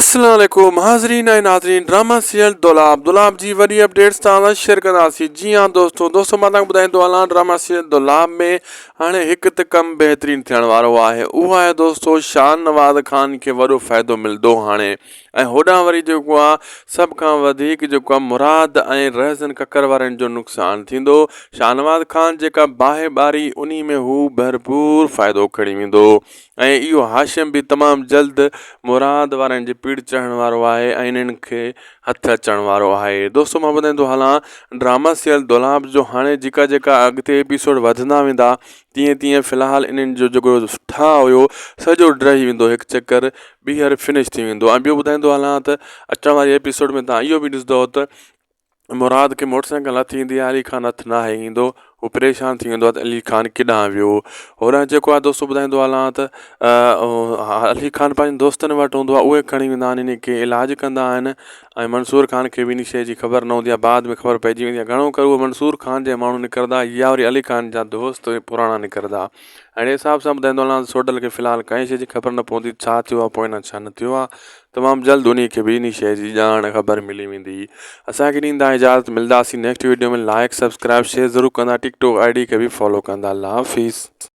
السلام عليڪم حاضرين ۽ ناظرين ڊراما سيريل دولاب دولاب جي وڏي اپڊيٽس توهان سان شيئر ڪنداسين جي ها دوستو دوستو مان توهان کي ٻڌائيندو هلان ڊراما سيريل دولاب ۾ هاڻي هڪ ته ڪم بهترين ٿيڻ وارو آهي اهو آهي دوستو شان نواز خان کي وڏو فائدو ملندو هاڻي ۽ هوڏانهن وري جيڪو آهي سڀ کان وڌيڪ جيڪو آهي مراد ۽ رهزن ڪڪر وارن جو نقصان ٿيندو شاهنواز خان جيڪا باهه ٻاري انهي ۾ هو ڀرپور فائدو کڻي ويندو ۽ اهو هاشم به تمام جلد مراد وارن جي پيڙ چڙهڻ وارو آهي ۽ انهن کي هٿ اچڻ وارو آهي. دوستو مان ٻڌائيندو هلان ڊراما سيريل دولاب جو هاڻي جيڪا جيڪا اڳتي ايپيسوڊ وڌندا ويندا تيئن تيئن في الحال انهن جو جيڪو ٺاهه هيو سڄو ڊهي ويندو هڪ چڪر ٻيهر فنش ٿي ويندو ۽ ٻيو ٻڌائيندو هلان ته اچڻ واري ايپيسوڊ ۾ تان اهو به ڏسندو ته مراد کي موٽر سائيڪل هٿ ايندي آهي علي خان هٿ ناهي ايندو هو پريشان ٿي ويندو آهي ته علي خان ڪيڏانهن ويو هوڏانهن جيڪو آهي دوستو ٻڌائيندو هلان ته علي خان پنهنجن دوستن وٽ هوندو آهي اهي کڻي ويندا آهن ان کي علاج ڪندا آهن ۽ منصور خان کي به ان شيء جي خبر نه هوندي آهي بعد ۾ خبر پئجي ويندي آهي گهڻو ڪري اهي منصور خان جا ماڻهو نڪرندا يا وري علي خان جا دوست پراڻا نڪرندا اهڙي حساب سان ٻڌائيندو هلان ته سوڍل کي في الحال ڪنهن شيء جي خبر نه پوندي ڇا ٿيو آهي پوئنا ڇا نه ٿيو آهي تمام جلد انهي کي به انهي شيء جي ڄاڻ خبر ملي ويندي اسان کي ڏيندا اجازت ملداسين next video ۾ like subscribe share ضرور ڪندا ٽڪ ٽاڪ I D کي به فالو ڪندا الله حافظ.